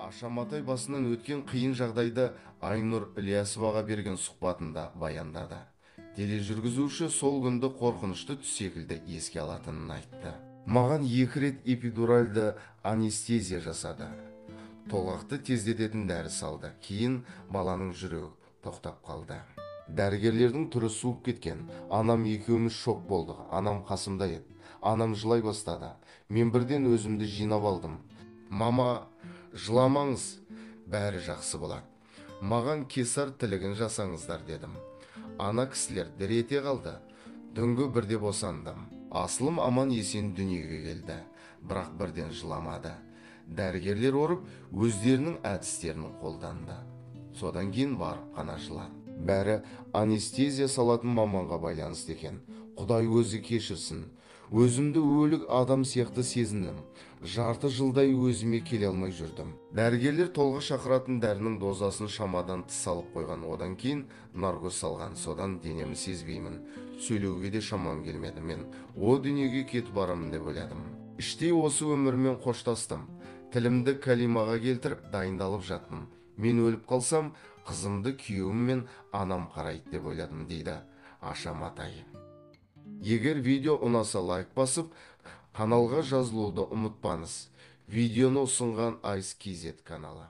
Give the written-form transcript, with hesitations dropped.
Аша Матай басынан өткен қиын жағдайды Айнұр Ілиясоваға берген сұхбатында баяндады. Тележүргізуші сол күнді қорқынышты түс секілді еске алатынын айтты. Маған 2 рет эпидуральды анестезия жасады. Толғақты тездететін дәрі салды. Кейін баланың жүрегі тоқтап қалды. Дәрігерлердің түрі суып кеткен. Анам екеуміз шок болдық. Анам қасымда еді. Анам жылай бастады. Мен бірден өзімді жинап алдым. Мама, жыламаңыз, бәрі жақсы болады. Маған кесар тілігін жасаңыздар дедім. Ана кісілер дір ете қалды. Түнгі бірде босандым. Асылым аман есен дүниеге келді, бірақ бірден жыламады. Дәрігерлер ұрып, өздерінің әдістерін қолданды. Содан кейін барып қана жылады. Бәрі анестезия салатын маманға байланысты екен. Құдай өзі кешірсін. Өзімді өлік адам сияқты сезіндім. Жарты жылдай өзіме келе алмай жүрдім. Дәрігерлер толға шақыратын дәрінің дозасын шамадан тыс салып қойған. Одан кейін наркоз салған. Содан денемді сезбеймін. Сөйлеуге де шамам келмеді. Мен о дүниеге кетіп барамын деп ойладым. Іштей осы өмірмен қоштастым. Тілімді калимаға келтіріп дайындалып жаттым. Мен өліп қалсам, қызымды күйеуім мен анам қарайды деп ойладым, дейді Аша Матай. Егер видео ұнаса лайк басып, каналға жазылуды ұмытпаңыз. Видеоны ұсынған Ice KZ каналы.